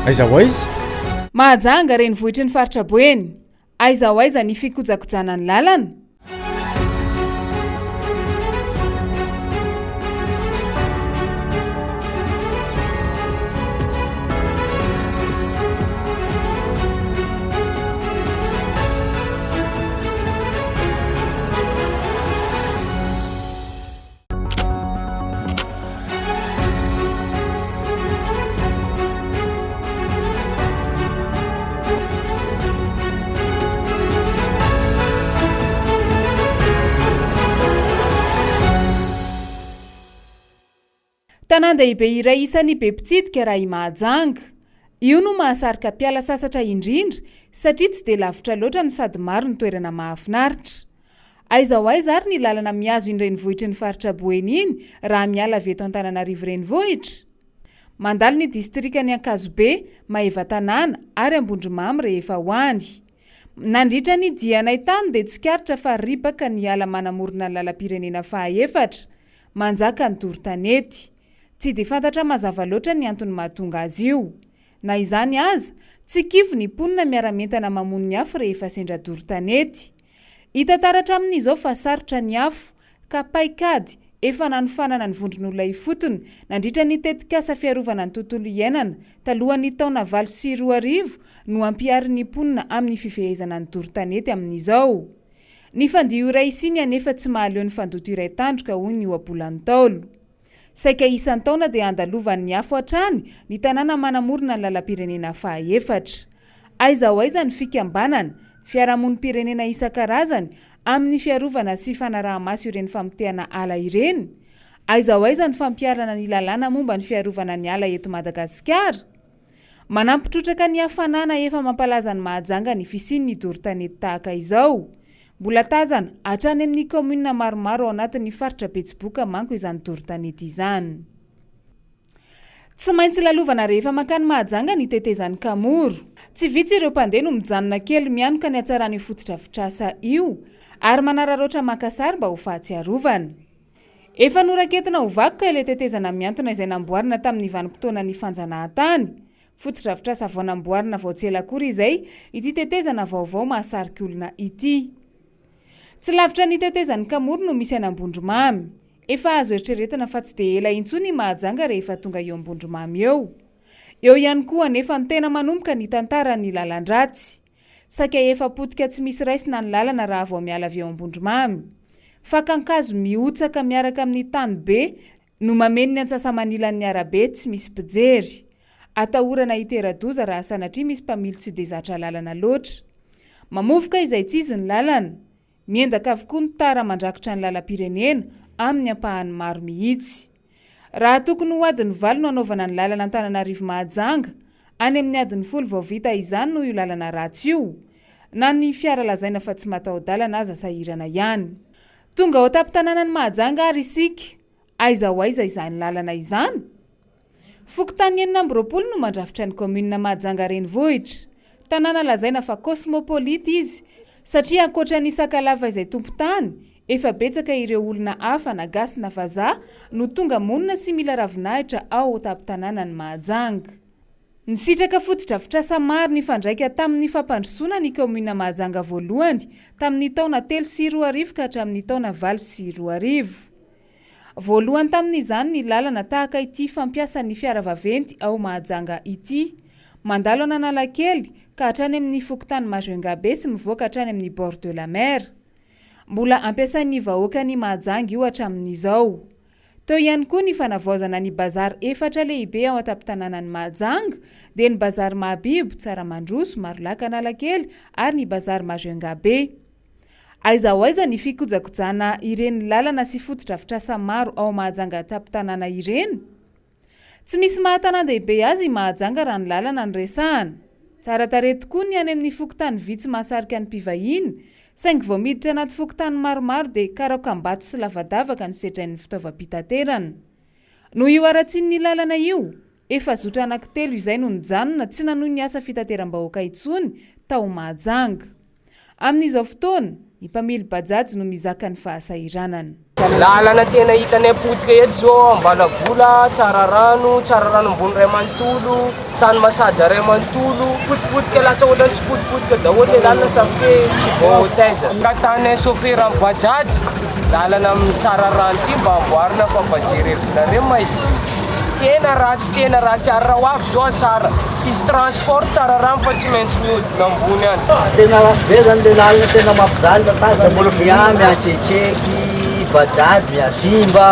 Aiza ho aiza? Mahajanga, renivohitry ny faritra Boeny. Aiza ho aiza ny fikojakojana ny lalana? Tanàn-dehibe iray isan'ny be mpitsidika raha i Mahajanga. Io no mahasarika mpiala sasatra indrindra satria tsy dia lavitra loatra no sady maro ny toerana mahafinaritra. Aiza ho aiza ary ny lalana mihazo iny renivohitry ny faritra Boeny iny raha miala avy eto Antananarivo renivohitra? Mandalo ny distrikan'i Ankazobe, Maevatanàna ary Ambondromamy rehefa ho any. Nandritra ny dianay tany dia tsikaritra fa ripaka ny ala manamorona ny lalam-pirenena fahaefatra, manjaka ny doro tanety. Tsy dia fantatra mazava loatra ny antony mahatonga azy io. Na izany aza, tsy kivy ny mponina miara-mientana mamono ny afo rehefa sendra doro tanety. Hita taratra amin'izao fa sarotra ny afo, ka paikady efa nanofanana ny vondron'olona ifotony nandritra ny tetikasa fiarovana ny tontolo iainana talohan'ny taona 2008 no ampiharin'ny mponina amin'ny fifehezana ny doro tanety amin'izao. Ny fandiho iray siny anefa tsy mahaleo ny fandoto iray tandroka hoy ny ohabolan'ny Ntaolo. Saika isan-taona dia andalovan'ny afo hatrany ny tanàna manamorona ny lalam-pirenena fahaefatra. Aiza ho aiza ny fikambanana, fiarahamonim-pirenena isan-karazany amin'ny fiarovana sy fanaraha-maso ireny famotehana ala ireny? Aiza ho aiza ny fampiharana ny lalàna momba ny fiarovana ny ala eto Madagasikara? Manampy trotraka ny hafanana efa mampalaza an'i Mahajanga ny fisian'ny doro tanety tahaka izao. Mbola tazana hatrany amin'ny kaominina maromaro ao anatin'ny faritra Betsiboka manko izany doro tanety izany. Tsy maintsy lalovana rehefa mankany Mahajanga ny tetezan'i Kamoro. Tsy vitsy ireo mpandeha no mijanona kely mianoka ny hatsaran'io fotodrafitrasa io ary manararaotra maka sary mba ho fahatsiarovana. Efa noraketina ho vakoka ilay tetezana mihantona izay namboarina tamin'ny vanim-potoanan'ny fanjanahantany. Fotodrafitrasa vao namboarina vao tsy ela akory izay ity tetezana vaovao mahasarika olona ity. Tsy lavitra ny tetezan'i Kamory no misy an'Ambondromamy. Efa azo eritreretina fa tsy dia ela intsony i Mahajanga rehefa tonga eo Ambondromamy eo. Eo ihany koa anefa no tena manomboka ny tantaran'ny lalan-dratsy. Saika efa potika tsy misy raisina ny lalana raha vao miala avy eo Ambondromamy. Fakan-kazo mihotsaka miaraka amin'ny tany be no mameno ny antsasa-manilan'ny arabe tsy misy mpijery. Atahorana hitera-doza raha sanatria misy mpamily tsy dia zatra lalana loatra. Mamovoka izaitsizy ny lalana. Miendaka avokoa ny tara mandrakotra ny lalam-pirenena amin'ny ampahany maro mihitsy. Raha tokony ho adiny valo no hanaovana ny lalana Antananarivo-Mahajanga, any amin'ny adiny folo vao vita izany noho io lalana ratsy io. Na ny fiara lazaina fa tsy mataho-dalana aza sahirana ihany. Tonga ao an-tampon-tanànan'i Mahajanga ary isika. Aiza ho aiza izany lalana izany? Fokontany 26 no mandrafitra ny kaominina Mahajanga renivohitra. Tanàna lazaina fa cosmopolite izy satria ankoatra ny Sakalava izay tompon-tany, efa betsaka ireo olona hafa na gasy na vazaha no tonga monina sy mila ravinahitra ao tampon-tanànan'i Mahajanga. Nisitraka fotodrafitrasa maro nifandraika tamin'ny fampandrosoana ny kaominina Mahajanga voalohany tamin'ny taona 2003 ka hatramin'ny taona 2008. Voalohany tamin'izany ny lalana tahaka ity fampiasan'ny fiara vaventy ao Mahajanga ity. Mandalo an'Analakely ka hatrany amin'ny fokontany Majunga Be sy mivoaka hatrany amin'ny bord de la mer. Mbola ampiasain'ny vahoakan'i Mahajanga io hatramin'izao. Teo ihany koa ny fanavaozana ny bazary efatra lehibe ao an-tampon-tanànan'i Mahajanga dia ny bazary Mahabibo, Tsaramandroso, Marolaka Analakely ary ny bazary Majunga Be. Aiza ho aiza ny fikojakojana ireny lalana sy fotodrafitrasa maro ao Mahajanga tampon-tanàna ireny? Tsy misy maha tanàn-dehibe azy i Mahajanga raha ny lalana no resahana. Tsara tarehy tokoa ny any amin'ny fokontany vitsy mahasarika ny mpivahiny, saingy vao miditra anaty fokontany maromaro dia karaokam-bato sy lavadavaka no sedrain'ny fitaovam-pitaterana. Noho io haratsian'ny lalana io, efa zotra anankitelo izay no nijanona tsy nanohy ny asa fitateram-bahoaka intsony tao Mahajanga. Amin'izao fotoana, Ny mpamily bajaj no mizaka ny fahasahiranana. Lalana tena hitanay potika eto zao Ambalavola, Tsararano, Tsararano ambony ray manontolo, tany Masaja ray manontolo, potipotika lasa ohatran'ny tsy potipotika daholo le lalana ça fait tsy voataiza. Ka tany chauffeur amin'ny bajaj, lalana amin'ny Tsararano ty mba amboarina fa mba jerevinareo ma izy io. Tena ratsy, tena ratsy ary raha ho avy zao asara, tsisy transport Tsararano fa tsy maintsy mihodina ambony any. Tena ratsy be zany le lalana, tena mampijaly tantara, client miatsetseky, bajaj miazimba,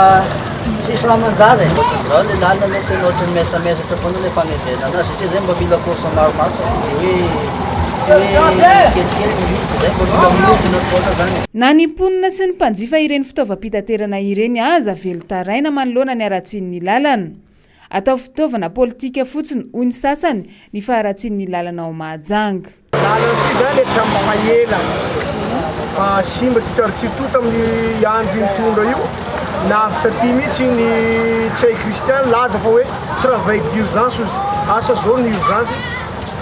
tsisy raha manjary e. Ohatran'izao le lalana aloha tena ohatran'ny miasamesatra foana le fanenjehana anazy satria zay mba mila course maromaro fa tsy de hoe tsy hoe kelikely ny zay mba mila mihodina foana zany. Na ny mponina sy ny mpanjifa ireny fitaovam-pitaterana ireny aza velon-taraina manoloana ny haratsian'ny lalana. Atao fitaovana politika fotsiny hoy ny sasany ny faharatsian'ny lalana ao Mahajanga. Lalana ity zany hatramin'ny ela fa simba ty tary, surtout tamin'ny andro nitondra io navy taty mihitsy ny Ntsay Christian laza fa hoe travail d'urgence ozy, asa zao ny urgence,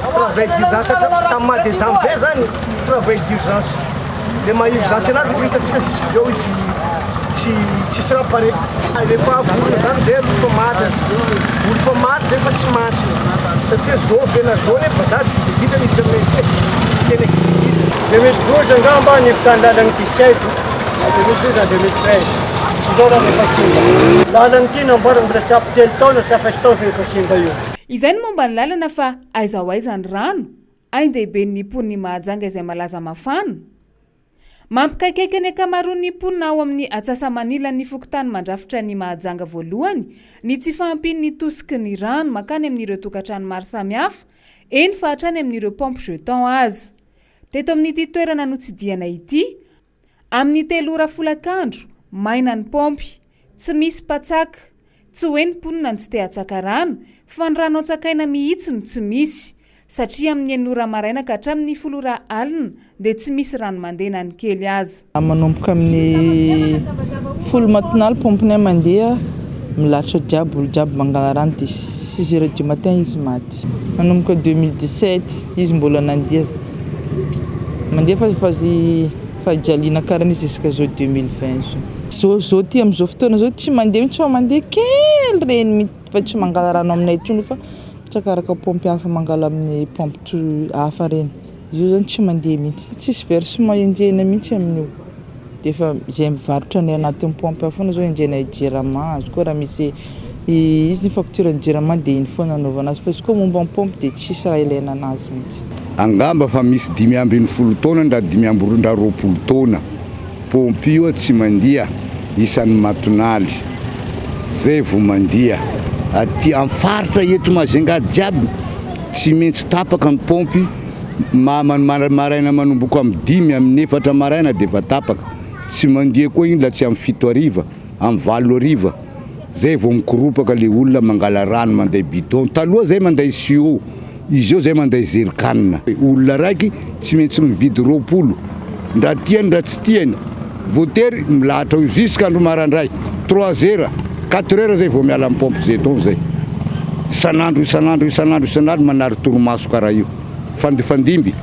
travail d'urgence tamin'ny maha décembre zany travail d'urgence, le maha urgence anazy mo hitantsika jusque zao izy tsy tsisy raha pare. Rehefa vorona zany zay aloha fa maty, olo fa maty zay fa tsy matsy satria zao vena zao ne bajaj gidigida miditra aminay aty tena gidigida. 2012 angamba ny lalana ity tsy haiko, 2012 na 2013 izao lalana efa simba. Lalana ity namboarina mbola tsy ampy 3 taona, tsy afa taona fa efa simba io. Izay ny momba ny lalana fa aiza ho aiza ny rano, ain-dehiben'ny mponin'i Mahajanga izay malaza mafana. Mampikaikaika ny ankamaroan'ny mponina ao amin'ny atsasa-manilan'ny fokontany mandrafitra ny Mahajanga voalohany ny tsy fahampian'ny tosiky ny rano mankany amin'ireo tokantrano maro samihafa, eny fa hatrany amin'ireo pompe jeton aza. Teto amin'ity toerana notsidihana ity, amin'ny 3 ora folakandro, maina ny paompy, tsy misy mpatsaka. Tsy hoe ny mponina no tsy te hatsaka rano, fa ny rano antsakaina mihitsy no tsy misy. Satria amin'ny 6 ora maraina ka hatramin'ny 10 ora alina dia tsy misy rano mandeha na ny kely aza. Manomboka amin'ny 10 matinaly pompinay mandeha, milahatra jiaby olo jiaby mangala rano dia 6 heures du matin izy maty. Manomboka 2017 izy mbola nandeha, mandeha fa fahajaliana karaha izy jusqu'à zao 2020 zao. Zao zao ty amin'izao fotoana zao tsy mandeha mihitsy fa mandeha kely reny mihitsy fa tsy mangala rano aminay intsony fa mitsakaraka pompy hafa mangala amin'ny pompy hafa reny. Izy io zany tsy mandeha mihitsy, tsisy versement enjehina mihitsy amin'io. Dia efa izay mivarotra ny anatin'ny pompy ao foana zao enjehina Jirama, azy koa raha misy izy ny facture ny Jirama dia iny foana anaovana azy fa izy koa momba ny pompy dia tsisy raha ilaina anazy mihitsy. Angamba fa misy 15 taona ndra 25 ndra 20 taona pompy io tsy mandeha isan'ny matonaly zay vo mandeha aty amin'ny faritra eto Majunga jiaby tsy maintsy tapaka ny pompy maraina manomboka amin'ny 5 amin'ny 4 maraina dia efa tapaka, tsy mandeha koa iny la tsy amin'ny 7 hariva, amin'ny 8 hariva zay vao mikoropaka le olona mangala rano manday bidon. Taloha zay manday seau, izy eo zay manday zerikanina. Olona raiky tsy maintsy mividy 20 ndra tiany ndra tsy tiany, voatery milahatra io jusqu'à andro maraindray 3 heures 4 heures zay vao miala amin'ny pompe jeton zay. Isan'andro isan'andro isan'andro isan'andro manary torimaso karaha io. Fandifandimby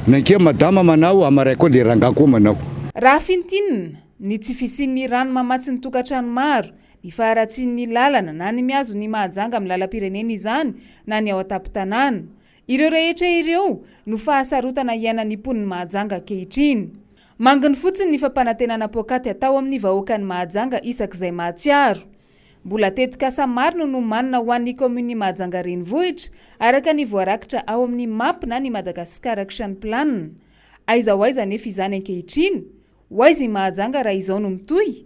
nankia madama manao amaray koa le rangahy koa manao. Raha fintinina, ny tsy fisian'ny rano mamatsy ny tokantrano maro, ny faharatsian'ny lalana na ny mihazo ny Mahajanga amin'ny lalam-pirenena izany na ny ao an-tampon-tanàna. Ireo rehetra ireo no fahasarotana iainan'ny mponin'i Mahajanga ankehitriny. Manginy fotsiny ny fampanantenana poakaty atao amin'ny vahoakan'i Mahajanga isak'izay mahatsiaro. Mbola tetikasa maro no nomanina ho an'ny kaominin'i Mahajanga renivohitra, araka ny voarakitra ao amin'ny MAP na ny Madagascar Action Plan. Aiza ho aiza anefa izany ankehitriny? Ho aiza i Mahajanga raha izao no mitohy?